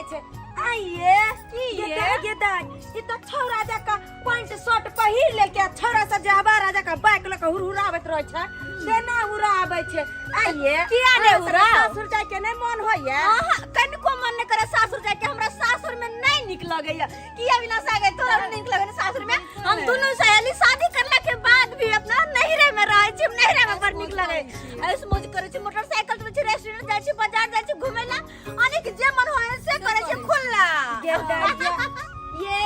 छै। आइए की ये? गेदा गेदा, ई त छौरा जका पैंट शर्ट पहिर लेलकै आ छौरा सब जे आवारा जका बाइक लऽ कऽ हुरहुराबैत रहै छै तेना उड़ाबै छै। आइए किया नहि अहाँ सबके उड़ाउ? सासुर जाय के नहि मन होइया? अहाँ कनिको मन नहि करे सासुर जाके। हमरा सासुर में नहीं निक लगैया। किया अविनाश आ गए, तोरा नहीं निक लगे सासुर में? हम दुनू सहेली शादी करला के बाद भी अपना नैहरे में रहै छी। नैहरे में बड़ निक लगे, ऐस मौज करै छी, मोटरसाइकिल चलबै छी, रेस्टोरेंट जाइ छी, बाजार जाइ छी घुमै ला, अनेक जे मन होय से करै छी खुल्ला। गेदा ये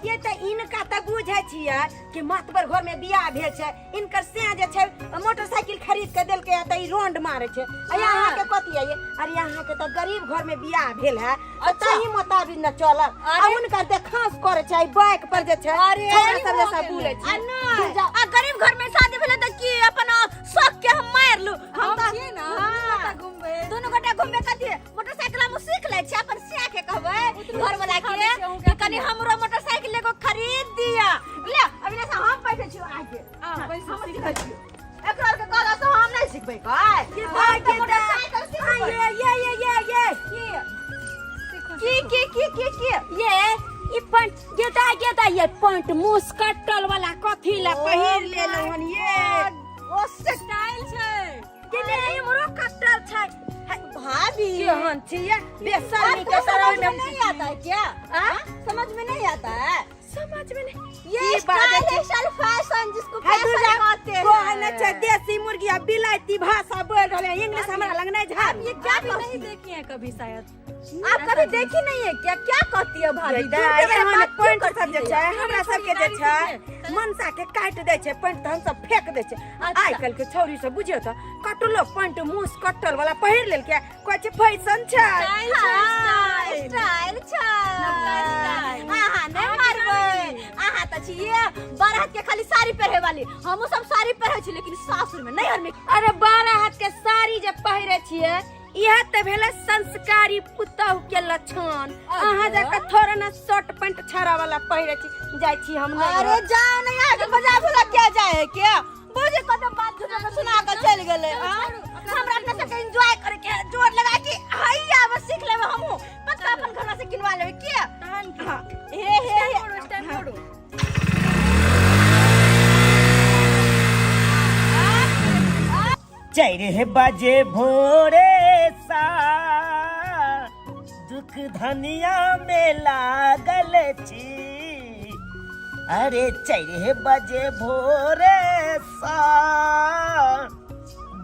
ये तऽ इनका तऽ बुझै छियै कि मातबर घर में बियाह भेल छै, इनकर से जे छै मोटरसाइकिल खरीद के देलकै तऽ ई रोंड मारे छै। आ अहाँ के कथी है ये? अरे अहाँ के तऽ गरीब घर में बियाह भेल है, ताही मोताबिक न चलब। आ हुनकर देखांस करे छै बाइक पर जे छै। अरे, छोरा सब जैसा बोले आ छै। नहि, आ गरीब घर में शादी भेलै तऽ की अपन शौक के हम मारि लू? हम तऽ छियै ने, हाँ। घुमबै। दुनू गोटा घुमबे। कथी मोटरसाइकिल हम सीख लै छी, अपन सिया के कहबै घर वाला सिखा के दै छियै अहूँके। कि कनी हमरो मोटरसाइकिल एगो खरीद दिया। ले अभी से हम बैठे छी आगे। आ, बैसू, हम सीखै सिखै छी। एकरा आर के कहला से हम नहीं सिखबै काय। ये हम भाई तऽ के मोटरसाइकिल सिखबै। ये ये ये ये ये की की की की की की? ये ई पैंट गेदा गेदा, ये पैंट मुस कटल वाला कथी ला पहिर लेलहुँ हन ये? ओ स्टाइल छै। के ने इमरो कटल छै। है, भाभी केहन छियै बेसर्मी के आपको सरल समझ में में नहीं आता है क्या? आ? समझ में नहीं आता है? समझ में नहीं। ये की बाजै स्टाइल छी? है, स्टाइल, फैशन जिसको है फैशन दुर्गा, कहते हैं। कहै नहि छै देसी मुर्गी आ बिलायती भाषा बोल रहले हैं। इंग्लिश हमरा लग नहीं झाड़। ये क्या आप कहती नहीं देखी है कभी शायद। आप कभी देखी नहीं है क्या? क्या कहती है भाभी? दूर के मेरे एहन बात क्यों पैंट सब करती जे है? छै हमरा सबके जे छै मनसा के काटि दै छै पैंट तऽ हमसब फेंक दै छै। आइ काल्हि के छौरी सब बुझियौ तऽ कटलो पैंट मुस कटल वाला पहिर लेलकै, कहै छै फैशन छै। स्टाइल छै। हाँ, स्टाइल। स्टाइल छै। नवका स्टाइल। अहाँ नहि मारबै। अहाँ तऽ छियै 12 हाथ के खाली साड़ी पहिरे वाली। हमहूँ सब साड़ी पहिरे छी लेकिन सासुर में, नैहर में। अरे 12 हाथ के साड़ी जे पहिरे छियै इएह तऽ भेलै संस्कारी पुतहु के लक्षण। अहाँ जकाँ थोड़े ने शर्ट पैंट छाड़ा वाला पहिरे छी। जाइ छी हम नैहर। अरे जाओ नहीं, आगे बजा भुला क्या जाए क्या बुझे कत बात झूठा के सुना के चल गेले। हाँ? हमरा अपना सबके एंजॉय करे के है, जोर लगा के हैया बस सीख लेबे हमहूँ पक्का, अपन घर से किनवा लेबे के। तहन की? हाँ, हे हे हे। मोड़ो, स्टैंड मोड़ो। चारि बजे भोरे सा दुख धनिया में लागल छी। अरे 4 बजे भोरे सा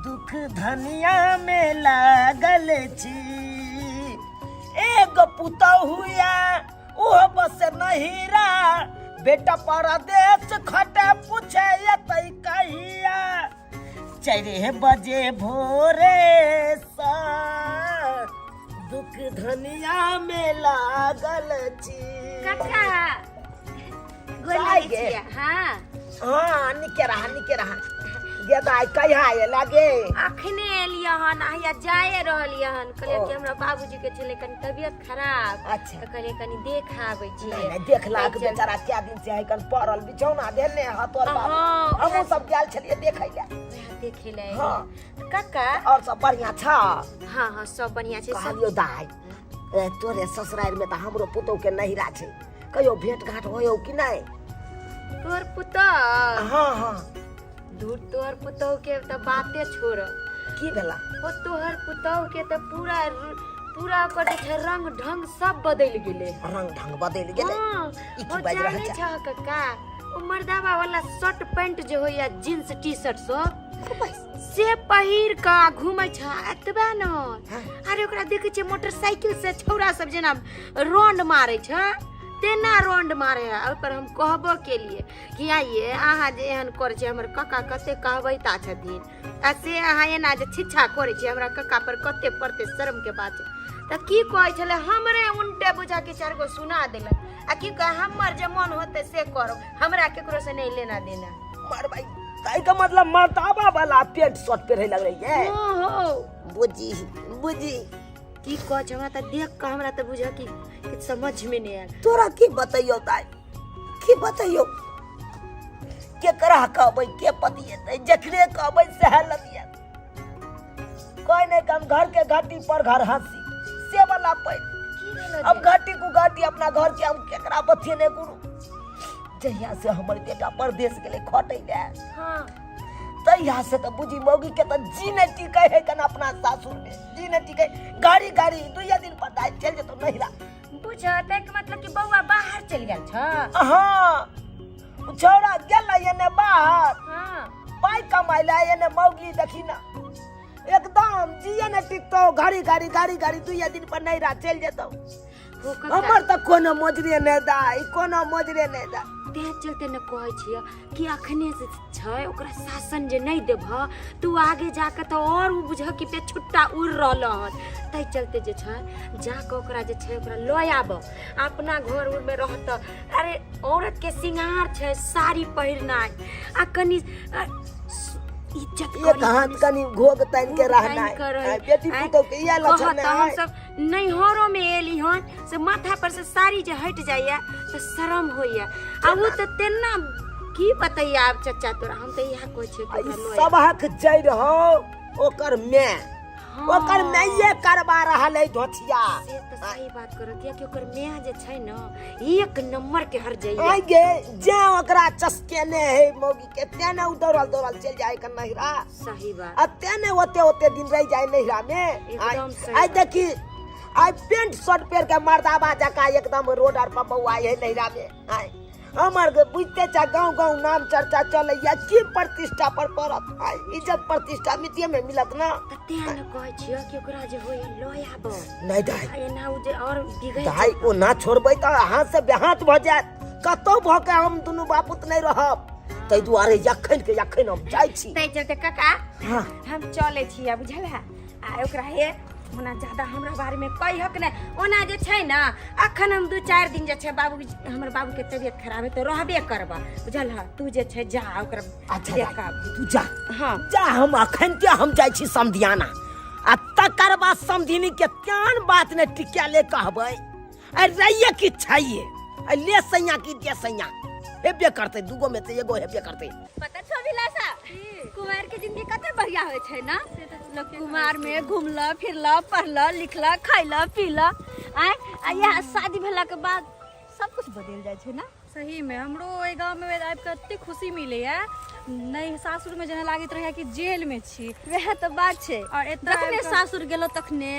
दुख धनिया में लागल छी। एगो पुतहुया ओहो बस नहिरा, बेटा परदेश खटे पूछे एतै कहिया। 4 बजे भोरे सा दुख धनिया में लागल छी। काका, गोर जाय लागै गे। छियै। हाँ। हाँ, निके रहा, निके रहा। गे दाइ, कहिया आए लागे? अखने एलियै हन, हैया जाए रहलियै हन। कहलियै ओ। कि हमरा बाबूजी के छलै कनि तबियत खराब। अच्छा। तऽ कहलियै कनि देख आबै छियै। नहीं नहीं, देख लाख चल। बेचारा क्या दिन से है कन पड़ल बिछौना देने हा तोर बाबू। हाँ, हमहूँ सब गेल छलियै देखै लए। वएह देखे लए। हाँ। काका, और सब बढ़िया छ? हाँ हाँ, सब बढ़िया छै सब। कहलियौ दाइ, ए, तोरे ससुरारि में तऽ हमरो पुतोह के नहिरा छै, कहियो भेंट घाट होयौ कि नहि? तोहर पुतोह? हाँ हाँ। दूर, तोहर पुतोह के तऽ बाते छोड़। की भेला? ओ तोहर पुतोह के तऽ पूरा पूरा ओकर जे छै रंग ढंग सब बदलि गेलै। रंग ढंग बदलि गेलै? हाँ, ई की ओ बाजि रहल जानै छै? छह कक्का, ओ मर्दाबा वाला शर्ट पैंट जे होइया, जींस टी शर्ट सब से पहिर कऽ घूमै छ। एतबे न, अरे ओकरा देखै छियै मोटरसाइकिल से छौड़ा सब जेना रोंड मारै छ तेना रोंड मारे है। ओहि पर हम कहबो केलिए कि आइए अहाँ जे एहन करै छियै, हमर कक्का कते कहबैता छथिन आ से अहाँ एना जे छिच्छा करै छियै, हमरा कक्का पर कते पड़तै, शर्म के बात छै। तऽ की कहै छलै, हमरे उनटे बुझा के चारि गो सुना देलक आ की कहे, हमर जे मन होतै से करब, हमरा केकरो से नहि लेना देना। मार भाई, ताहि के मतलब मर्दाबा वाला पेंट शर्ट पहिरे लगलै ये। हो। बुझी बुझी। की कहै छै, हमरा तऽ देख कऽ हमरा तऽ बुझा कि किछु समझ में नहि आयल। तोरा की बतैयौ दाइ, की बतैयौ, केकरा कहबै, के पतिएतै? जखने कहबै सएह लतियत। कोई नहीं कम घर के घटी पर घर हंसी से वाला पैन। की अब घाटी कु घाटी अपना घर के हम केकरा बतियेने गुरु। जहिया से हमर बेटा परदेश गेलै खटै ले, हाँ, तहिया से तऽ बुझी मौगी के तऽ जी नहि टिकै है कन अपना सासुर में, जी नहि टिकै। गाड़ी गाड़ी दुइया दिन पर दाइ चलि जेतौ नहिरा। बुझ तैके मतलब कि बौआ बाहर चलि गेल छ? हाँ, उ छौड़ा गेलै एने बाहर, हाँ, पाइ कमाइ लए। एने मौगी देखी ना एकदम जिए नहि टिकतौ, घड़ी घड़ी घड़ी घड़ी दुइया दिन पर नहिरा चलि जेतौ। हो कका, हमर तऽ कोनो मोजरे नहि दाइ, कोनो मोजरे नहि दाइ। तें चलते ने कहै छियै कि अखने से छै ओकरा शासन जे नहि देबह तू आगे जाके तऽ और उ बुझह कि पे छुट्टा उड़ रहल हन। ताहि चलते जे छै जाके ओकरा जे छै ओकरा लऽ आबह, अपना घर उर में रहत। अरे औरत के सिंगार छै साड़ी पहिरनाइ आ कनि इज्जत एक हाथ कनि घोघ तानि के रहनाइ। बेटी पुतोह के इएह लक्षण कहत ने। हम सब नैहरो में एली हन से माथा पर से साड़ी जे हटि जाइए तऽ शरम होइए, आ उ तऽ तेना की बतैया आब चचा तोरा। हम तऽ इएह कहै छियै कि ओकरा लऽ आब। सबहक जड़ि हौ ओकर माय, हाँ। ओकर माइये करबा रहल है धोथिया। से तऽ सही बात करत किया कि ओकर माय जे छै ने एक नंबर के हर जाइए। आइ गे, जे ओकरा चसकेने है मौगी के तें ने उ दौड़ल दौड़ल चलि जाय के नहिरा। सही बात। आ तें ने ओते ओते दिन रहि जाय नहिरा में। एकदम सही आइ बात। देखी आइ पेंट शर्ट पहिर के मर्दाबा जकाँ एकदम रोड आर पर बौआइ है नहिरा में। आइ हमर के बुझते छा गाँव गाँव नाम चर्चा चलैया, की प्रतिष्ठा पर पड़त? आइ इज्जत प्रतिष्ठा मितिये में मिलत ना। तऽ तें ने कहै छियै कि ओकरा जे होइए लऽ आबऽ। नहि दाइ, आ एना उ जे और बिगड़ि दाइ ओ ना छोड़बै तऽ हाथ से बेहाथ भऽ जायत, कतौ भऽ के हम दुनू बापुत नहि रहब। ताहि दुआरे अखन के अखन हम जाइ छी। ताहि चलते काका, हाँ, हम चलै छियै बुझल है। आ ओकरा हे ओना ज्यादा हमरा बारेमे कहक नहि, ओना जे छै ने अखन हम 2-4 दिन जे छै बाबू हमर बाबूके तबियत खराब है तऽ रहबे करबह बुझल है। तू जे छै जा ओकरा अच्छा देख दाइ, आब। तू जा। हाँ, जा, हम अखन के हम जाइ छी समधियाना, आ तकर बाद समधिनी के तेहन बात ने टिका ले कहबै, अरे रहिए कि छैये, अरे ले सैया कि दे सैया, हेबे करतै दूगो में से एगो हेबे करतै। पता छौ अभिलाषा, कुमार के जिंदगी कते बढ़िया होइ छै ना। लोग कुमार में घुमला फिरला पढ़ला लिखला खैला पीला, आय आ यहाँ शादी भेला के बाद सब कुछ बदल जाइ छै ना। सही में हमरो एहि गाँव में आबि कऽ एते खुशी मिलैया, नहि सासुर में जेना लागैत रहैया कि जेल में छी। वएह तऽ बात छै। और एतऽ जखने आबि कऽ- सासुर गेलो तखने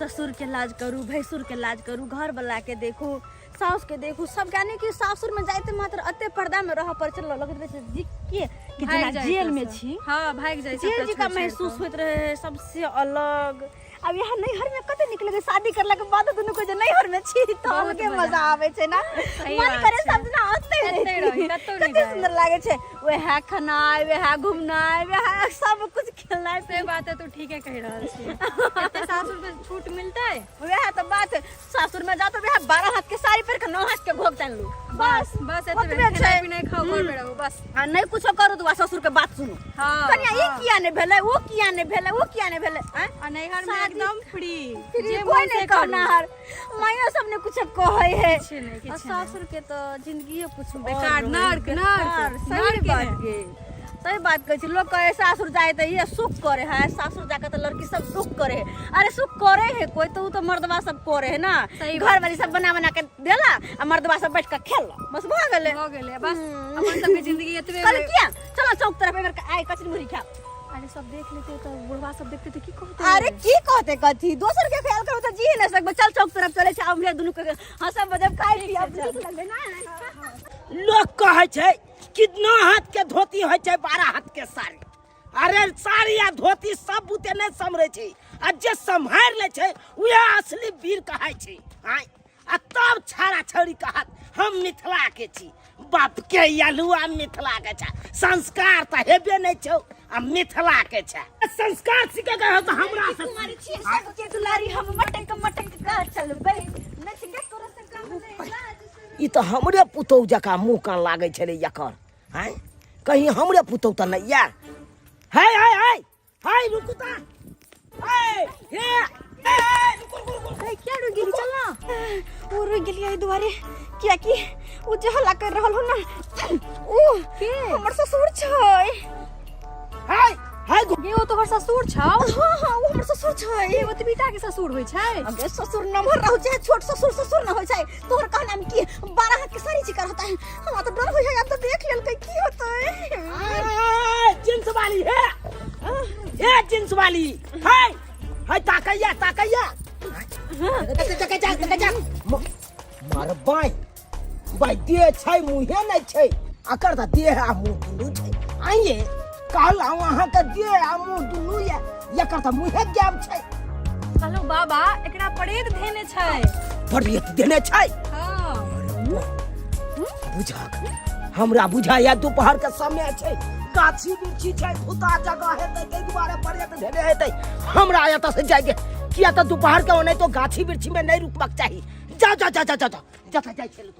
ससुर के लाज करू, भैंसुर के लाज करू, घर वाला के देखू, साउस के देखू, सब यानी कि सासुर में जाइते मात्र एते पर्दा में रहऽ पड़ै छै, लगैत रहै छै जी के कि भागि जेना जाइ जेल में एतऽसँ। छी। हाँ, भागि जाइ जेल सबटा जकाँ छोड़ि छोड़ि महसूस कऽ। होइत रहै सबसे अलग। अब यहाँ नैहर में कते नीक लगे, शादी करला के बाद दुनू को जे नैहर में छी तऽ बहुत अलगे मजा। मजा आबै छै ना। सही मन बात करे छै। सब दिना ओतै एतै रही। रही, कतौ नहि कते जाइ। सुंदर लागे छै, वएह खेनाइ वएह घुमनाइ वएह सब कुछ खेलनाइ। से बात है तो ठीके कहि रहल छी, एते सासुर में छूट मिलतै? वएह तऽ बात, सासुर में जाओ तऽ वएह 12 हाथ के साड़ी पहिर के 9 हाथ के घोघ तानि लू, बस बस एतबे। ओतबे छै। खेनाइ पिनाइ खाउ, घर में रहू बस। आ नहि कुछो करू तऽ ससुर के बात सुनू, हाँ, कनिया ई हाँ। किया नहि भेलै, ओ किया नहि भेलै, ओ किया नहि भेलै, आँय? आ नैहर में शादी- एकदम फ्री, फ्री, जे कोई मन नहीं से करू। कहनाहर, माइयो सब ने कुछ कहै है। किछु नहि, किछु आ नहि। सासुर के तऽ जिंदगी कुछ और बेकार, रहै। नर्क, बेकार, नर्क, सही नर्क बात है। गे, सही बात कहै छी। लोग कहे सासुर जाए तऽ ये सुख करे है, सासुर जाके तऽ लड़की सब सुख करे है। अरे सुख करे है कोई तो, उ तो मर्दवा सब करे है ना। सही घर बात वाली सब बना बना के देला आ मर्दवा सब बैठ के खेलला, बस भऽ गेलै, भऽ गेलै बस। अपन सबके जिंदगी एतबे। कल किया चलो चौक तरफ एबर आइ कचरी मुरही खाब। अरे सब देख लेते तऽ बुढ़वा सब देखते तऽ की कहते? अरे की कहते कथी, दोसर के ख्याल करू तऽ जी नहि सकबै। चल चौक तरफ चले छै, हमरे दुनू के हंसब बजब खाइ पियब, नीक लगै ना। लोक कहै छै कि 9 हाथ के धोती होइ छै 12 हाथ के साड़ी। अरे साड़ी आ धोती सब बुते नहि सम्हरै छै, आ जे सम्हारि लै छै उएह असली वीर कहै छै। आँय, आ तब छाड़ा छौड़ी कहत हम मिथिला के छी। बाप के अलुआ मिथिला के छै, संस्कार तऽ हेबे नहि छौ आ मिथिला के छै। संस्कार सीखे के हो तऽ हमरा से कुमारी छी सबके दुलारी, हम मटक मटक का चलबै, नच के तोरा से कम नहि लाज। ई तऽ हमरे पुतहु जकाँ मुँह कान लागै छलै एकर। आँय, कहीं हमरे पुतहु तऽ नहि यऽ? है है है है, रुकू तऽ, हे हे हे, रुकू रुकू रुकू। अरे क्या रुक गेली, चल ना। ओ रुक गेली एहि दुआरे कियाकि ओ जे हल्ला कर रहल हो ना ओ हमर ससुर छै। है हाय गे ओ तोहर ससुर छौ? हाँ हाँ, ओ हमर ससुर छै। ए ओतबीटा के ससुर होइ छै? अगे ससुर नम्हर रहू चाहे छोट, ससुर ससुर न होइ छै। तोहर कहना में की 12 हाथ के साड़ी चिकर होता है, हमरा तो डर होइ है, अब तो देख लेलकै की होतै। आय, जींस वाली हे, हे जींस वाली हे, हे ताकैया ताकैया, देख देख देख देख, मार बाई बाई, देह छै मुहे नहि छै, अकर तऽ देह आ मुँह दुनू छै। आइए कहलहुँ अहाँके देह आ मुँह दुनू ये, एकर तऽ मुहे गायब छै। कहलहुँ बाबा, एकरा प्रेत धेने छै। प्रेत देने छै? हाँ। बुझक हमरा बुझाइया दोपहर के समय छै, गाछी बिरछी छै, भूता जगह हेतै, ताहि दुआरे प्रेत धेने हेतै। हमरा एतऽ से जाय दे, किया तऽ दोपहर के ओनाहितो गाछी बिरछी में नहि रुकबाक चाही। जा जा जा जा जा जा जतऽ जाइ छलै।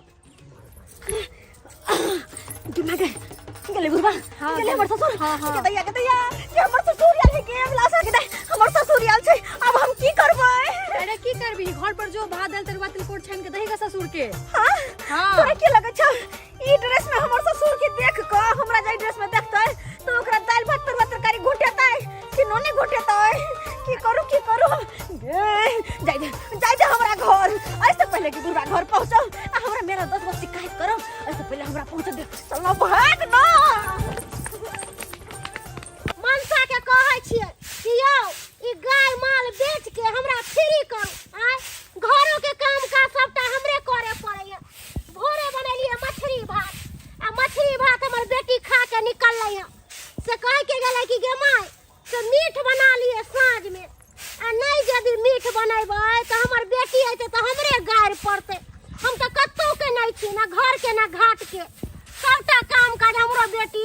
दिमाग गेलै बुढ़बा। हाँ, गेलै हमर ससुर। हाँ, हाँ। के दैया, के दैया, के हमर ससुर आयल है, के अभिलाषा के दै, हमर ससुर आयल छै, अब हम की करबै? अरे की करबी, घर पर जो भात दाल तरुआ तिलकोर छानि के दही का ससुर के। हाँ। हाँ। तोरा की लगै छौ, ई ड्रेस में हमर ससुर के देख क, हमरा जे ड्रेस में देखतै तो ओकरा दाल भात तरुआ तरकारी घोटेतै कि नोनी घोटेतै? की करू, की करू? गे जाय दे, जाय दे हमरा घर, ऐसे पहले कि बुढ़वा घर पहुंचो आ हमरा मेरा 10 गो शिकायत करो, ऐसे पहले हमरा पहुंच दे। चल ना, भाग ना। मनसा के कहै छियै कि यौ ई गाय माल बेच के हमरा फ्री करू। आय घरो के काम काज सबटा हमरे करे पड़ैया। भोरे बनेलियै मछली भात, आ मछली भात हमर बेटी खा के निकललै हँ, से कह के गेलै कि गे माय से मीट बना लिए साँझ में, आ नहीं यदि मीट बनेबै तऽ हमर बेटी अयतै तऽ हमरे गारि पड़तै। हम तऽ कतहु के नहीं छी, ना घर के ना घाट के, सबटा काम काज हमरो बेटी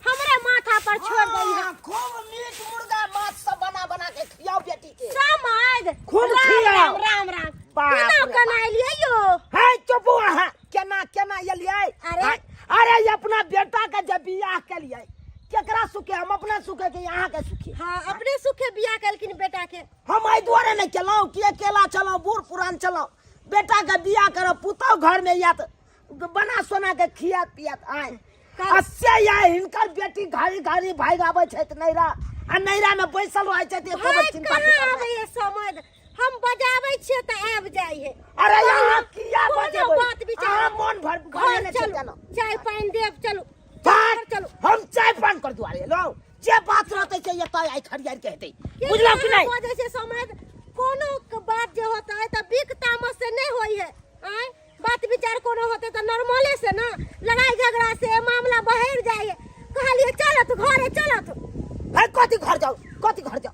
हमरे माथा पर छोड़ दै है। हाँ, खूब मीट मुर्गा माछ सब बना बना के खियाओ बेटी के। समझ खूब राम खियाओ। राम राम राम। बाप केना रे केना एलियै यो? हे चुप अहाँ, केना केना एलियै? अरे। हाय, अरे ये अपना बेटा के जब बियाह केलियै केकरा सुखे, हम अपना सुखे के अहाँ के सुखे? हाँ, अपने सुखे बियाह केलखिन बेटा के। हम एहि दुआरे नहि केलहुँ कि अकेला चलहुँ, बूढ़ पुरान चलहुँ, बेटा के बियाह करब, पुतहु घर में आयत बना सोना के खियात पियात। आय आ से या हिनकर बेटी घड़ी घड़ी भागि आबै छथि नैरा, आ नैरा में बैसल रहै छथि, एको बेर भाय चिंता कहाँ फिकर नहि। आबैए समझ, हम बजाबै छियै तऽ आबि जाइ है। अरे यहाँ किया कोनो बजेबै? बात विचार अहाँ मन भर घर भरे नहि छै। चलू, चलो चाय पानि देब, चलू बात घर चलू। हम चाय पान कर दुआरे लो, जे बात रहतै से एतऽ आइ खरियार के हेतै, बुझलहुँ कि नहि? बजै छै समझ, कोनो बात जे होतै तऽ बिक तामस से नहि होइ है। आँय बात विचार कोनो होतै तऽ नॉर्मले से ना, लड़ाई झगड़ा से मामला बहर जाइ है। कहलिए चलत घरे चलत। है कथी घर जाओ, कथी घर जाओ?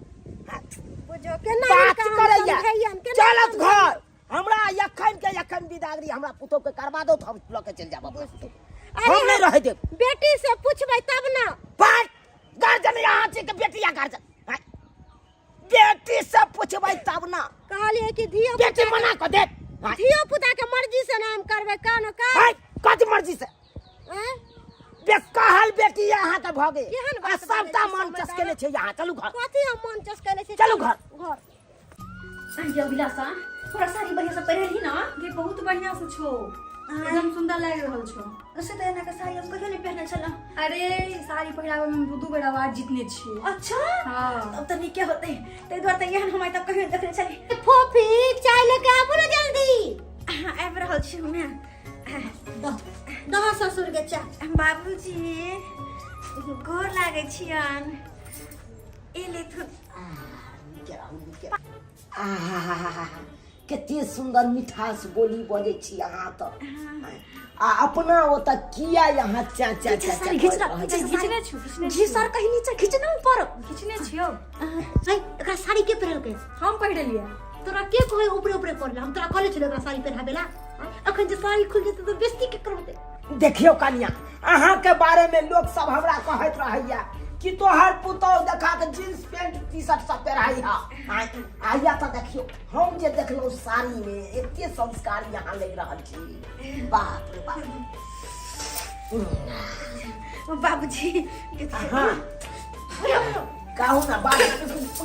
हाँ, बुझो केना बात हिनका हम करैया समझैयन, केना चलत समझैयन? घर। हमरा एखन के एखन बिदागरी हमरा पुतोह के करवा दो, हम लऽ के चलि जायब अपना पुतोह के। अरे हम नहीं रहे देब। बेटी से पूछबै तब ना। बात गार्जन यहाँ छी के बेटी या गार्जन? हाँ, बेटी से पूछबै तब ना। कहलिए कि धियो बेटी मना कऽ देत। हाँ, धियो पुता के मर्जी से नाम करबै कानो का। हाँ, कथी मर्जी से? आँय? बे कहल बेटी अहाँ के भऽ गेल। केहन आ बात सबटा बाजै छी मन समझदार? चसकेने छै यहाँ। चलू घर। कथी हम मन चसकेने छी? चलू घर। घर। अरे अभिलाषा, थोड़ा साड़ी बढ़िया से पहिरली ना? गे बहुत बढ़िया से छौ, एकदम सुंदर लागि रहल छौ। से तऽ एना के साड़ी हम कहियो नहीं पहने छलहुँ। अरे साड़ी पहिराबै में हम दू दू बेर आवाज जीतने छियै। अच्छा। हाँ। तब तऽ नीके होतै, ताहि दुआरे तऽ एहन हम आइ तक कहियो नहीं देखने छली। फोफी चाय लेके आबू ना जल्दी। हाँ, आबि रहल छी हमे। दह ससुर के चाय। बाबूजी गोर लागै छियन, ए लेथुन। आहाहाहा, कते सुंदर मिठास बोली बजै छी अहाँ तऽ, आ अपना ओतऽ किया यहाँ चा चा चा चा घिच करैत रहै छी? घिचने छु, घिचने घी सर कहीं नीचा खींचना ऊपर। घिचने छियौ। है एकरा साड़ी के पहिरलकै? हम पहिरलियै। तोरा के कहै ऊपरे ऊपरे करले? हम तोरा कहले छलियै एकरा साड़ी पहिराबे ला, अखन जे साड़ी खुल जेतै तऽ बेइज्जती के करबे? देखियौ कनिया, अहाँ के बारे में लोग सब हमरा कहैत रहैया कि तोहर पुतोह देखा के जींस पैंट टी शर्ट सब पहिराई हा, आइया तऽ देखियौ हम जे देखलहुँ साड़ी में एते संस्कार यहाँ लागि रहल छी, बाप रे बाप। बाबूजी। हाँ कहू ना बाप।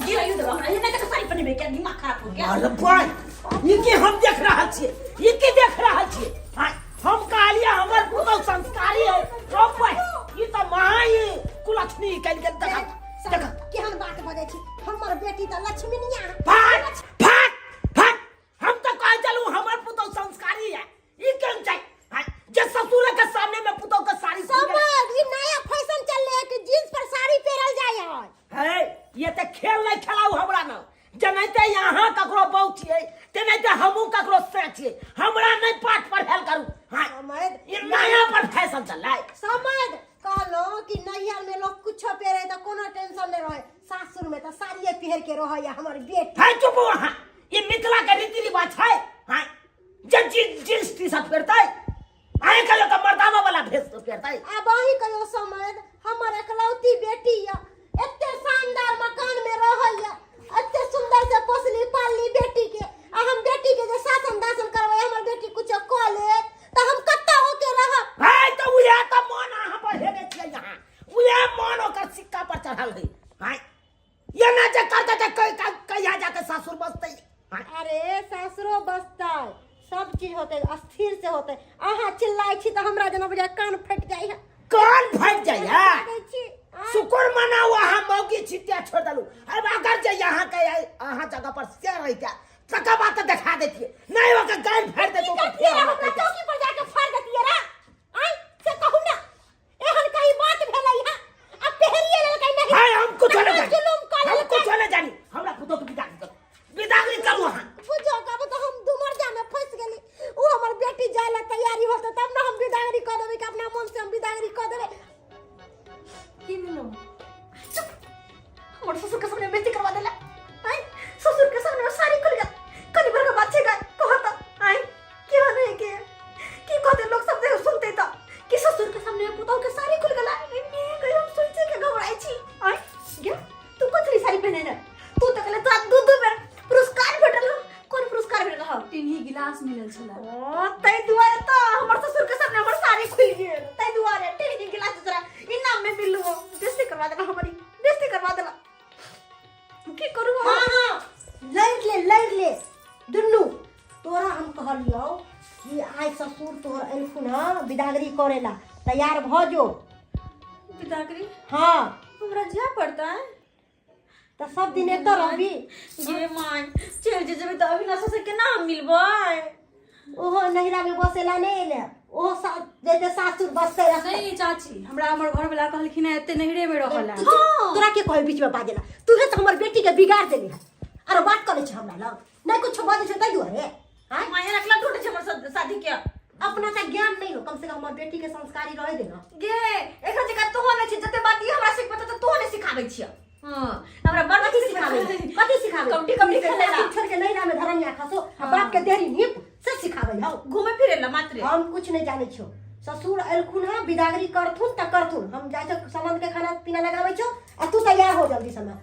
गिराइयो देबा हमरा, एना के साड़ी पहिरबे क्या? दिमाग खराब हो गया। अरे भाई, ई की हम देख रहल छियै, ई की देख रहल छियै? हाँ, हम कहलियै हमर पुतोह संस्कारी है, रोपै ई तऽ महा ई कुलक्षणी कयल गेल। देख देख। के रहैया हमर बेटी। है चुप अहाँ, ई मिथिला के रीति रिवाज है। हाँ, जे जींस टी शर्ट पहिरतै, अहें कहियो तऽ मर्दाना वाला भेष पहिरतै। आब अहीं कहियो समझ, हमर एकलौती बेटी यऽ, एते शानदार मकान में रहैया, एते सुंदर से पोसली पालली बेटी के, आ हम बेटी के जे शासन दासन करबै, हमर बेटी कुछो कऽ लेत तऽ हम कतऽ होके रहब? है तऽ उएह तऽ मन अहाँ बढ़ेने छियै, यहाँ उएह मन ओकर सिक्का पर चढ़ल है। हाँ, एना जे करतै तऽ कहिया जाके सासुर बसतै? हाँ। अरे सासुरो बसतै, सब चीज होतै, स्थिर से होतै। अहाँ चिल्लाइ छी तऽ हमरा जेना बुझाय कान फाटि जाइ है। कान फाटि जाइ है? बाजै छी, आँय? शुक्र मनाउ अहाँ मौगी छिटिया छोड़ देलू। अब अगर जे यहाँ के अहाँ जगह पर से रहिते तकर बाद तऽ देखा देतियै, नहीं ओकर गानि फाड़ि देतौ तऽ फेर हमरा हमरा कहिते। चौकी पर जाके फाड़ि देतियै रे। आँय, से कहू ने, एहन कहीं बात भेलै है? अब पहलिए लड़का नहीं। हाय, हम कुछ नहीं जानी। जुलुम कर हम कुछ नहीं जानी। हमरा पुतोह के विदा करू, विदागरी करू अहाँ। बुझो कब तो हम दुमर्जा में फंस गेली। ओ हमर बेटी जाय ला तैयारी होते तब ना हम विदागरी कर देबै, कि अपना मन से हम विदागरी कर देबै। की भेलो? चुप, हमर ससुर के सामने बेइज्जती करवा देला। आय, ससुर के सामने साड़ी खुल गेल। कनी भर के बात छै गाय कहत। आय, के नहीं के की कहते लोग सब देख सुनते त कि ससुर के सामने पुतहु के साड़ी खुल गेला। मैं गई, हम सोचे के घबराई छी। आय गे, तू कथी साड़ी पहने ने? तू त कहले तोरा दू दू बेर पुरस्कार भेटल हौ। कोन पुरस्कार भेटल हौ? टिन्ही गिलास मिलल छला। ओ तै दुआरे त हमर ससुर के सामने हमर साड़ी खुल गेल, तै दुआरे टिन्ही गिलास तोरा इनाम में मिललो। बेइज्जती करवा देला, हमारी बेइज्जती करवा देला। की करू हम? हाँ हाँ, लड़ ले लड़ ले दुनू। तोरा हम कहलियौ कि आइ ससुर तोहर एलखुन हँ विदागरी करेला, तैयार भऽ जो। विदागरी? हाँ। हमरा जाय पड़ता है? तऽ सब दिन एतऽ रहबी? गे माय, चलि जे जेबै तऽ अविनाश से केना हम मिलबै? ओहो नैहरा में बसेला नहीं एले, ओहो जैते सासुर बसते रहते। नहीं चाची, हमरा हमर घर वाला कहलखिन है एते नैहरे में रहला। तोरा के कहे बीच में बाजेला? तूहे तो हमर बेटी के बिगाड़ देली है। अरे बात करे छै हमरा लग नहीं कुछ बाजे छै तै दुआरे। हाँ? माय रखला टूटे छै हमर शादी के। अपना त ज्ञान नहीं हो, कम से कम हमर बेटी के संस्कारी रहे दे ना। गे, एखन जका तोह नै छी, जते बात ई हमरा सिखबे त तोह नै सिखाबै छियै। हां, हमरा बड़ कथी सिखाबै? कथी सिखाबै? कबड्डी कबड्डी खेले ला। छोड़ के नैहरा में धरनिया खसो आ बाप के देहरी नीप से सिखाबै हौ? घूमे फिरे ला मात्र। हम कुछ नहीं जाने छियो। ससुर एलखुन हँ, विदागरी करथुन त करथुन। हम जाइ छौ समंद के खाना पीना लगाबै छौ, आ तू तैयार हो जल्दी समय।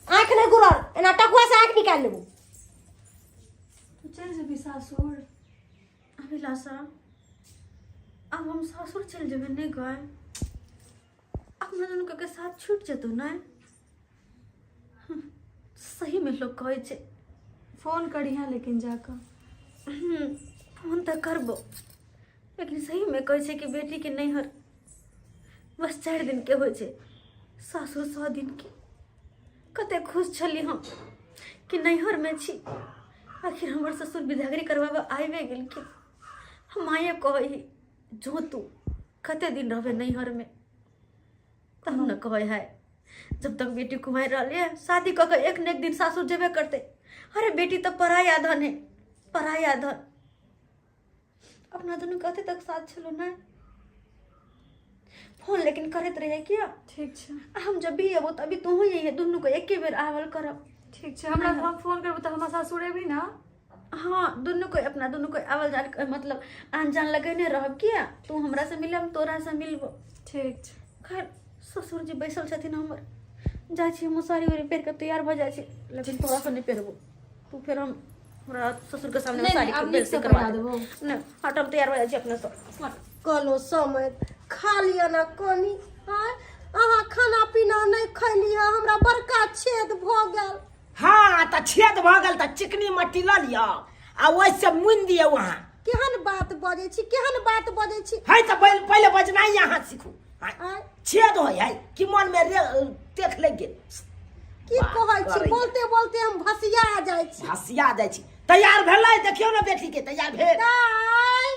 आँख नहीं गुरर, एना टकुआ से आँख निकाल लेबू। तू चल जेबी सासुर? अभिलाषा, अब हम सासुर चल जेबै नहीं गए? अपना दुनू के साथ छूट जेतौ ने? सही में लोग कहै छै। फोन करिहे लेकिन जाकऽ। फोन तऽ करबो, लेकिन सही में कहै छै कि बेटी के नैहर बस 4 दिन के होइ छै, सासुर 100 दिन के। कते खुश छली हम कि नैहर में छी। आखिर हमर ससुर विदागरी करवाबऽ आबि गेलखिन। हम माये कहै ही, जो तू कते दिन रहबे नैहर में? तब ने कहै है, जब तक बेटी कुमारि रहली है, शादी कऽ के एक ने एक दिन सासुर जेबे करतै। अरे बेटी तऽ पराया धन है, पराया धन। अपना दुनू कते तक साथ छलो ने? फोन लेकिन करैत रहिए किया? ठीक छै। आ हम जब भी अबो तभी तोहूँ यही, दुनू के एके बेर आवल करब। ठीक छै। हमरा हम फोन करबो तऽ हमरा सासुर एबही ने? हाँ, दुनू कोई अपना दुनू कोई आवल जाल, मतलब आन जान लगेने रहब। किया तू हमरा से मिले, हम तोरा से मिलबो। ठीक छै। खैर, ससुर जी बैसल छथिन हमर। जाइ छी हम, साड़ी उड़ी पहिर के तैयार भऽ जाइ छी, लेकिन तोरा से नहि पहिरबो। तू फेर हम हमरा ससुर के सामने नहीं, साड़ी नहीं, के आब नीक बेइज्जती से करवा पहिरा देबो। देबो। नहि, हट, हम तैयार भऽ जाइ छी अपने से। कहलो समय खा लिअ ने कनी। आँय, अहाँ खाना पीना नहि खैली है, हमरा बड़का छेद भऽ गेल। हाँ, तऽ छेद भऽ गेल तऽ चिकनी मट्टी लऽ लिअ आ ओहिसँ मुनि दियौ अहाँ। केहन बात बजै छी, केहन बात बजै छी? है तऽ पहिले बजनाइ अहाँ सीखू। हाँ, आँय? छेद होइ है कि मन में रे देख लागि गेल? की बात कहै छी? करैया। बोलते बोलते हम भसिया जाइ छी। हसिया जाइ छी। तैयार भेलै? देखियौ ने बेटी के, तैयार भेल? दाइ,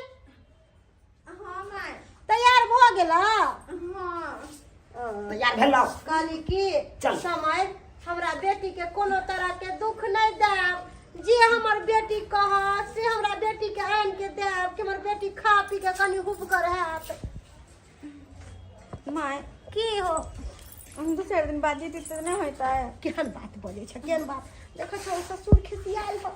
हाँ माय। तैयार भऽ गेला? हाँ। तैयार भेलौ? कहली कि चल। समय हमरा बेटी के कोनो तरह के दुख नहीं देब। जे हमर बेटी कहत से हमरा बेटी के आन के देब, कि हमर बेटी खा पी के कनी हुबगर हैत। माय। की हो? हम 2-4 दिन बाद जैती तऽ नहि होइतै? केहन बात बजै छै, केहन बात। देखै छौ, ससुर खिसियाल हौ।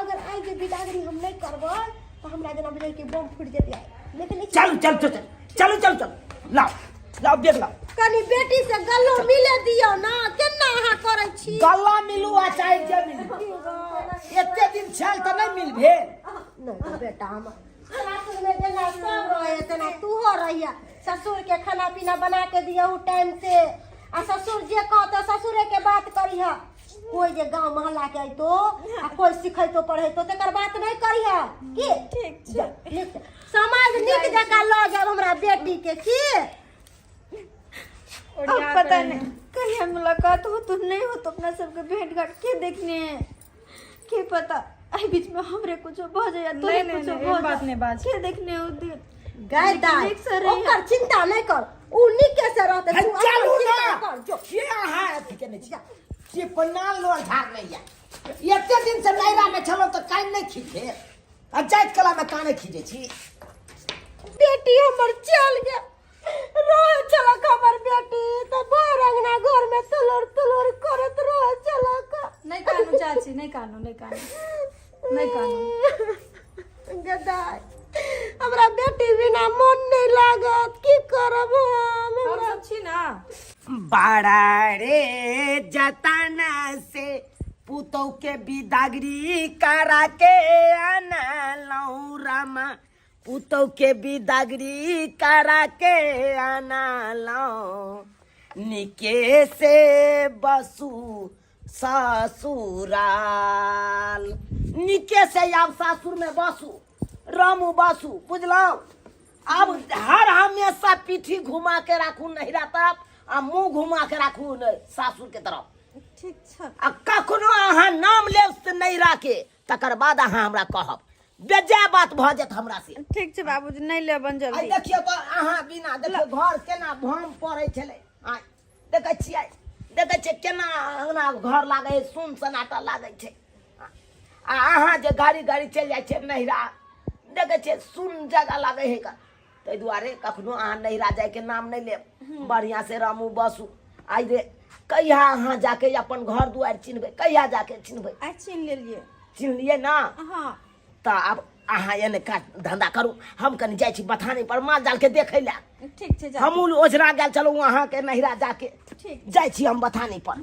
अगर आइ जे बिदागरी हम नहि करबै तऽ हमरा जेना बुझै कि बम फूटि जेतै आइ। लेकिन ई चलू चलू चलू चलू चलू चलू, लाओ लाओ बेग लाओ। कनी बेटी से गल्लो मिले दियौ ना, केना अहाँ करै छी? गल्ला मिलू आ चाहे जे मिलू, एते दिन छल तऽ नहि मिल भेल। नहीं बेटा, हमर सासुर में जेना सब रहे तेना तूहो रहिया। ससुर के खाना पीना बना के दियहु टाइम से, आ ससुर जे कहतो ससुरे के बात करिह। कोई जे गांव मोहल्ला के अइतो आ कोई सिखैतो पढ़ैतो तकर बात नहीं करिह। की ठीक छै। नीक समाज नीक जकाँ लऽ जायब हमरा बेटी के। की अब पता नहीं कहिया मुलाकात हो तो नहीं हो तो अपना सबके भेंट घाट के देखने के पता। एहि बीच में हमरे कुछो भ जाए तोरे नहीं, नहीं, कुछो नहीं, भ एहन बात जाए। नहीं बाज। के देखने उ दिन। गाय लेकिन दाय नीक से रहिहे। ओकर चिंता नहीं कर, उ नीके से रहते। हे, तू अपन चलू चिंता ना कर जो। के अहाँ अथी केने छी के पन्ना लोर झाड़ नहीं या। एते दिन से नैरा में छलो तऽ कान नहीं खींचे आ जाइत कला में काने खींचे छी। बेटी हमर चल गेल। रोए छलक हमर बेटी तऽ भरि अंगना घर में तलोर तलोर करत रोए छलक। नहीं कानू चाची, नहीं कानू, नहीं कानू, नहीं कानू। गदाय, हमरा बेटी बिना मन नहीं लागत, की करब हम? हम सब छी ना। बड़ा रे जतना से पुतौ के बिदागरी करा के आना रामा, पुतौ के बिदागरी करा के आना निके से बसु ससुराल। निके से आब सासुर में बसु रामू बसु, बुझलौ? आब हर हमेशा पीठी घुमा के राखू नहिरा तरफ आ मुंह घुमा के राखू सासुर के तरफ। ठीक छै। आ कखनो अहाँ नाम लेब से नहिरा के, तकर बाद अहाँ हमरा कहब, बेजाय बात भऽ जायत हमरा से। ठीक छै बाबूजी, नहि लेबन आइ जल्दी। देखियौ तऽ अहाँ बिना देखियौ घर केना भम पड़ै छलै। आइ देखै छियै, देखै छियै केना अंगना घर लागै है, सुन सन्नाटा लागै छै। आ अहाँ जे गाड़ी गाड़ी चलि जाइ छियै नहिरा, देखै छियै सुन जगह लागै है। ताहि दुआरे कखनो अहाँ नहिरा जायके नाम नहि लेब, बढ़िआँ से रामू बसू। आइ रे कहिया अहाँ जाके अपन घर दुआरि चिन्हबै? कहिया जाके चिन्हबै? आइ चिन्ह लेलियै। चिन्हलियै ना? हाँ। तऽ आब अहाँ एने काज धंधा करू, हम कनि जाइ छी बथानी पर माल जाल के देखै लए। ठीक छै, जा। हमहूँ ओझरा गेल छलहुँ अहाँके नहिरा जाके। ठीक। जाइ छी हम बथानी पर।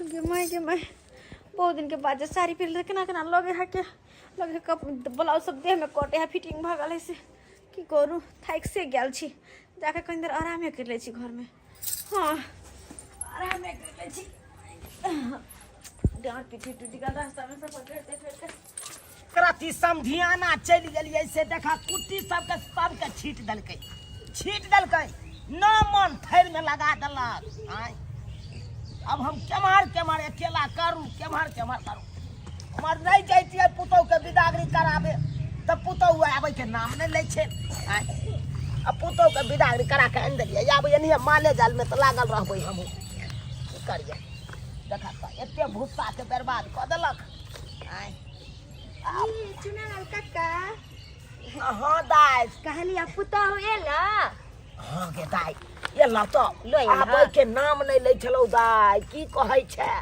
गे माय, गे माय, बहुत दिन के बाद जे साड़ी पहिरले केना केना लगे है के लगे है, कप ब्लाउज सब देह में कटे है, फिटिंग भऽ गेल है। से की करू, थाकि से गेल छी, जाके कनि देर आरामे करि लै छी घरमे। हाँ, आरामे करि लै छी। डाँर पीठी टूटि गेल रास्तामे सफर करते करते। करती समधियाना चलि गेलियै से देखा कुट्टी सबके सबके छीट देलकै, छीट देलकै न मन थैर में लगा देलक। आँय अब हम केम्हर केम्हर अकेला करू, केम्हर केम्हर करू? हमर नहि जैतियै पुतहु के बिदागरी कराबे तऽ पुतहु आबै के नाम नहि लै छै। आँय आ पुतहु के बिदागरी करा के आनि देलियै, आब एनाहिये माले जाल में तऽ लागल रहबै हमहूँ, की करियै? देखा तऽ एते भुस्सा के बर्बाद कऽ देलक। आँय चुनालाल काका। हाँ दाइ। कहलियै पुतहु एला? हाँ गे दाइ, एला तऽ लो एला। आबै के नाम नहि लै छलौ दाइ, की कहै छै?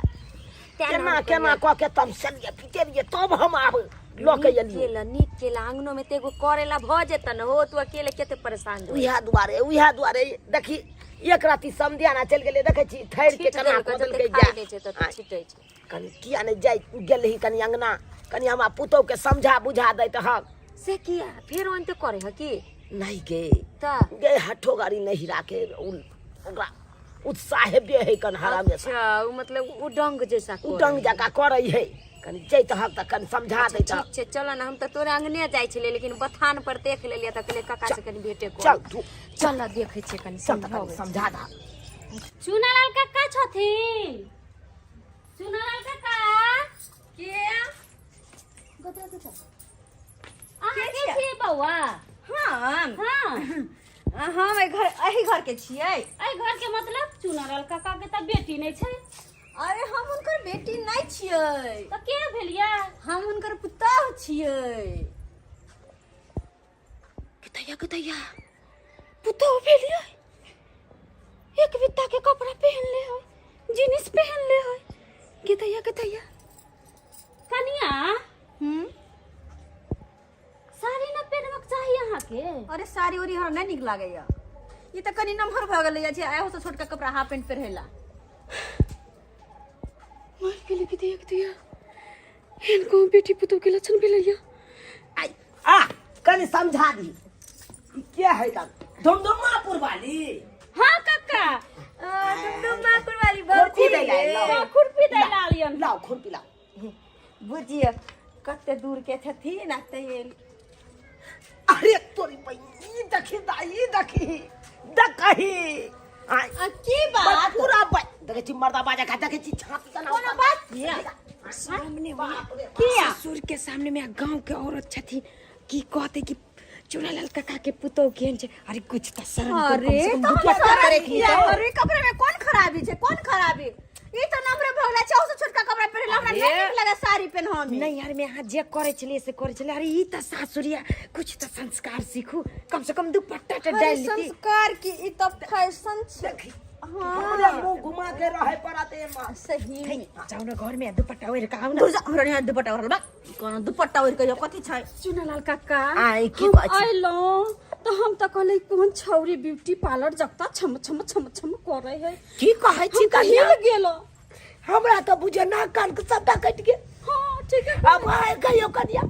तें केना हम केना कऽ के तमसलियै पिटेलियै तब हम आब लऽ के नीक एलियै। केला, नीक केला। आंगनो में तऽ एगो करेला भऽ जेतऽ ने हो, तू अकेले कते परेशान रहै। उएह दुआरे, उएह दुआरे देखी एक राति समधियाना चलि गेलै, देखै छी थैर के छीट केना देलकै, कऽ जते देलकै। खाइ जाय लै छै तते आँय, छीटै छै। कनि किया नहि जाइ गेलही कनि अंगना, कनि हमरा पुतहु के समझा बुझा दैत हक। से किया, फेर ओनते करे ह की? नहीं गे। तऽ गे हठो गाड़ी नहीं राखे, ओकरा उत्साह हेबे है कन हरामे। अच्छा, उ मतलब उडंग जैसा करे। उडंग जकाँ करै है, कनि जैत हक तऽ कनि समझा अच्छा, दैत हक। ठीक छै, चल ने, हम तऽ तोरा अंगने जाइ छलियै लेकिन बथान पर देख लेलियै तऽ कहलियै काका से कनि भेटे कर। चल तू। चल ने, देखै छियै कनि चल तऽ कनि समझाबै। समझा दह। चुनालाल काका छथिन? चुनालाल काका के? अहाँ के छियै बौआ? हम? हाँ। हम एहि घर, एहि घर के छियै। एहि घर के मतलब? चुनालाल काका के तऽ बेटी नहि छै। अरे हम हुनकर बेटी नहि छियै। तऽ के भेलियै? हम हुनकर पुतहु छियै। कतैया कतैया पुतहु भेलियै? दैया के दैया। कनिया, हम्म साड़ी न पहिरबाक चाही अहाँके। अरे साड़ी उड़ी हमरा नहीं नीक लागैया, ई तऽ कनि नमहर भऽ गेलै छै, आइ से छोटका कपड़ा हाफ पेंट पहिरेला। मर गेलै कि दैया के दैया, एहन कोन बेटी पुतोह के लक्षण भेलैया। आई आ कनि समझा दी ई के है का धुमधुमापुर वाली? हाँ काका। दुमदुमापुर वाली। खुरपी दै ला लाओ। हाँ, खुरपी दै ला आलियन। लाओ खुरपी लाओ। बुझियो कते दूर के छथिन आ तेल। अरे तोरी बहिनी, ई देखी दाई, ई देखी देखही आय। आ की बात? पूरा देखै छी मर्दा बाजा खा देखै छी छाती तना। कोनो बात किया? सामने बाप रे बाप। किया ससुर के सामने में गांव के औरत छथिन, की कहते कि चुनालाल काका के पुतोह केहन छै? अरे कुछ तऽ शर्म करू, कम अरे से कम तऽ हम दुपट्टा शरम तऽ राखि किया लितौ। करू? ई कपड़ा में कोन खराबी छै? कोन खराबी? ई तऽ नमरे भऽ गेलै छै, ओसँ छोटका कपड़ा पहिरला हमरा नहि नीक लगे साड़ी पहिनऽ में। नैहर में अहाँ जे करै छलियै से करै छलियै, अरे ई तऽ सासुरिया, कुछ तऽ संस्कार सीखू, कम से कम दुपट्टा तऽ अरे डालि लीती। संस्कार की, ई तऽ फैशन छै। देखी हमरे मुंह घुमा के रहे पड़त एमा। सही में। जाउ ने घर में दुपट्टा ओढ़ि कऽ आउ ने। दूर जा, हमरा यहाँ दुपट्टा ओढ़ल बा, कोनो दुपट्टा ओढ़ि कऽ कथी छै? चुनालाल काका, आय, की हम कहै छी? अयलहुँ तऽ हम तऽ कहली कोन छौरी ब्यूटी पार्लर जकता छम छम छम छम करे है। की कहै छी हम तऽ कनिया? हिल गेलहुँ। हमरा तऽ बुझे नाक कान के सबटा कटि गेल। हाँ ठीक है। अब आय कहियो कनिया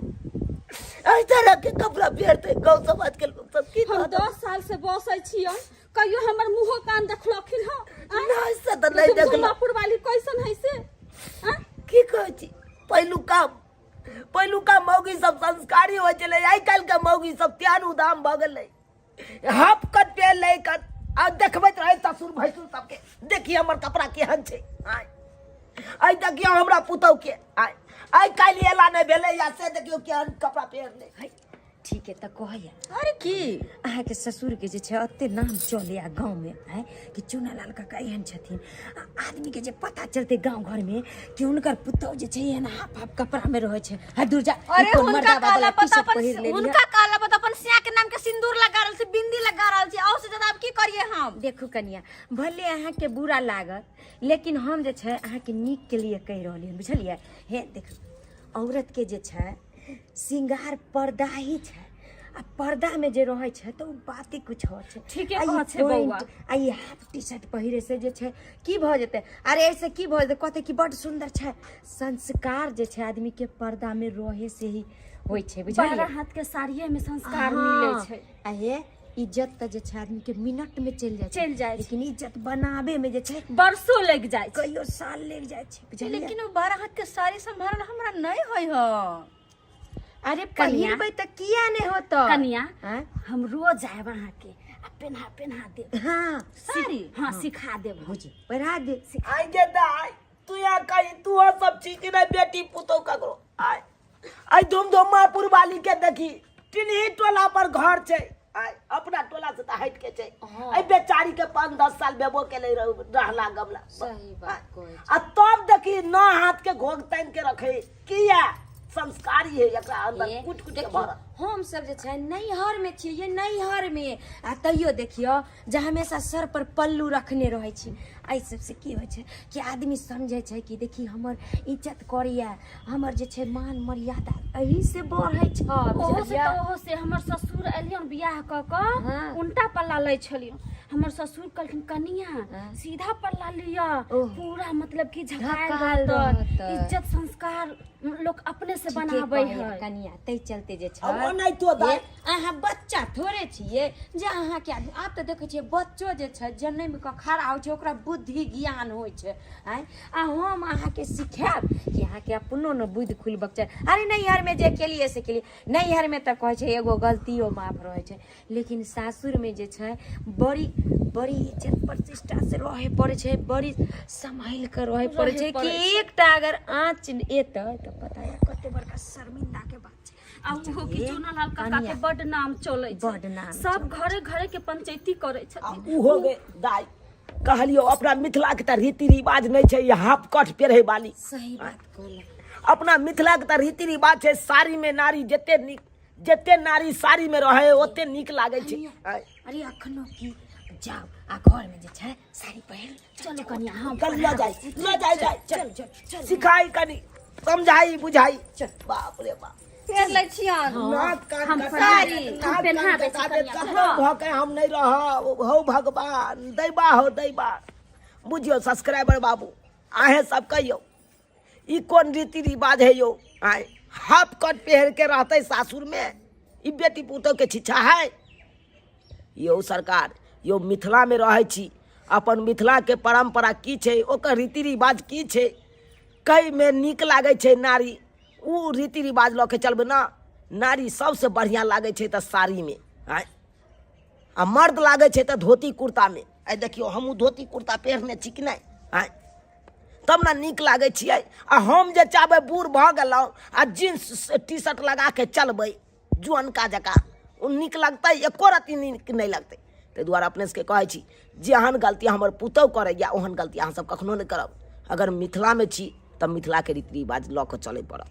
एहि तरह के कपड़ा पहिरतै गाँव समाज के लोग सब की हम कहत? 10 साल से बसै छियन, कहियो हमर मुँहो कान देखलखिन हँ? नहि से तऽ नहि देखलहुँ। धुमापुर वाली कैसन है से आँय? की कहै छी, पहिलुका मौगी सब संस्कारी होइ छलै, आइ काल्हि के मौगी सब त्यान उदाम भऽ गेलै, हाफ कट पे लै कट आ देखबैत रहै ससुर भैंसुर सबके, देखी हमर कपड़ा केहन छै, आय आइ देखियौ हमरा पुतहु के, आय आइ काल्हि एला नहि भेलै या से देखियौ केहन कपड़ा पहिरने। है, ठीक है तऽ कहैया। अरे की? अहाँके ससुरके जे छै एते नाम चलैया गाँवमे है कि चुनालाल काका एहन छथिन, आ आदमीके जे पता चलतै गाँव घरमे कि हुनकर पुतहु जे छै एहन हाफ हाफ कपड़ामे रहै छै, है दूर जा, ई अरे कोन हुनका मर्दाबा कहला वाला पता टी-शर्ट अपन पहिर लेली है। हुनका कहला पता अपन सिया के नाम के सिंदूर लगा रहल छी, बिंदी लगा रहल छी, और से ज्यादा अब की करिए हम? देखू कनिया, भले अहाँके बुरा लागत, लेकिन हम जे छै अहाँके नीक के लिए कहि रहलियै हन, बुझलियै? हे देखू, औरत के जे छै श्रृंगार पर्दा ही छै, आ पर्दा में जे रहै छै तऽ ओ बाते कुछ और छै। ठीके आ ई कहै छै बौआ। पैंट, आ ई हाफ टी शर्ट पहिरे से जे छै की भऽ जेतै? अरे एहिसँ की भऽ जेतै? कहतै कि बड्ड सुन्दर छै। संस्कार जे छै आदमी के पर्दा में रहे से ही होइ छै, बुझलियै? 12 हाथ के साड़िये में संस्कार मिलै छै। आ हे इज्जत तऽ जे छै आदमी के मिनट में चलि जाइ छै, चलि जाइ छै। लेकिन इज्जत बनाबे में जे छै बरसों लागि जाइ छै, कहियो साल लागि जाइ छै, बुझलियै? लेकिन ओ 12 हाथ के साड़ी संभारल हमरा नहीं होय ह। अरे कनिया। पहिरबै तऽ किया नहि होतै? कनिया, आँय? हम रोज आयब अहाँके आ पेन्हा पेन्हा देब। हाँ साड़ी, हाँ सिखा देब हम। बुझी पहिरा दे। आइ गे दाइ, तू यहाँ कही तू सब छी कि नहि बेटी पुतहु ककरो? आइ आइ धुमधुमापुर वाली के देखी, टिनही टोला पर घर छै, आइ अपना टोला से तऽ हटि के छै, एहि बेचारी के 5-10 साल भेबो केलै रहला गमला। सही बात कहै छी। आ तब देखी 9 हाथ के घोघ तानि के रखे, किया? संस्कारी है एकरा अंदर ए, कुट कुट के देखियौ, भरल। हम सब जे छै नैहर में छियै, ये नैहर में, आ तैयो देखियौ जे हमेशा सर पर पल्लू रखने रहै छी। एहि सबसे की होइ छै कि आदमी समझै छै कि देखी हमर इज्जत करैया, हमर जे छै मान मर्यादा एही से बढ़ै छै, ओहो से बुझलियै? तऽ ओहो से हमर ससुर एलियन बियाह कऽ कऽ, हाँ। उल्टा पल्ला लै छलियन, हमर ससुर कहलखिन कनिया हाँ। सीधा पल्ला लिअ, ओह। पूरा मतलब कि झकायल झकायल रहत, रहत। इज्जत संस्कार लोक अपने से ठीके बनाबै कहैया है कनिया, ताहि चलते जे छै अब ओनाहितो दाइ। हे, अहाँ बच्चा थोड़े छियै जे अहाँके आदमी, आब तऽ देखै छियै बच्चो जे छै जनमि कऽ खड़ा होइ छै ओकरा बुद्धि ज्ञान होइ छै, आँय? आ हम अहाँके सिखायब कि अहाँके अपनो ने बुद्धि खुलबक चाही। अरे नैहरमे जे केलियै से केलियै, नैहरमे तऽ कहै छै एगो गलतियो माफ रहै छै, लेकिन सासुरमे जे छै बड़ी बड़ी इज्जत प्रतिष्ठा से रहे पड़ै छै, बड़ी सम्हालि कऽ रहे पड़ै छै कि एकटा अगर आँच एतै तऽ पता यऽ कते बड़का शर्मिंदाके बात छै। आ ओहो कि चुनालाल काका के बड नाम चलै छै, बड नाम सब घरे घरे के पंचायती करै आ छथिन। उहो गे दाइ, कहलियौ अपना मिथिला के तऽ रीति रिवाज नहि छै ई हाफ कट पहिरै वाली। सही बात कहलहुँ। अपना मिथिला के तऽ रीति रिवाज छै साड़ी में नारी जते नीक जते नारी साड़ीमे रहै ओते नीक लागै छै आँय। अरे अखनो की जाओ आ घर में जे छै साड़ी पहिर चलू कनिया हम चल लऽ जाय लऽ जाय जाय चल चल चल सिखाई कनी समझाई बुझाई बाप रे बाप फेर लै छियन नाक कान हम कटा साड़ी, देत, हम नाक पेन्हा कान दै छी कटा देत, कनिया के। कतौ भऽ के हम नहि रहब हौ भगवान दैबा हो दैबा बुझियौ सब्सक्राइबर बाबू अहें सब कहियौ ई कोन रीति रिवाज है यौ आय हाफ कट पहिर के रहतै सासुर में ई बेटी पुतोह के शिक्षा है यौ सरकार यौ मिथिलामे रहै छी अपन मिथिलाके परम्परा की छै ओकर रीति रिवाज की छै कइमे नीक लागै छै नारी ओ रीति रिवाज लऽ के चलबै ने नारी सबसँ बढ़िआँ लागै छै तऽ साड़ीमे आँय आ मर्द लागै छै तऽ धोती कुर्तामे आइ देखियौ हमहूँ धोती कुर्ता पहिरने छी कि नहि आँय तब ने नीक लागै छियै आ हम जे चाहबै बूढ़ भऽ गेलहुँ आ जीन्स टी शर्ट लगा के चलबै जुअनका जकाँ ओ नीक लगतै एको रत्ती नीक नहि लगतै ताहि दुआरे अपने सबके कहै छी जेहन गलती हमर पुतहु करैए ओहन गलती अहाँसब कखनो नहि करब अगर मिथिलामे छी तऽ मिथिलाके रीति रिवाज लऽ कऽ चलै पड़त।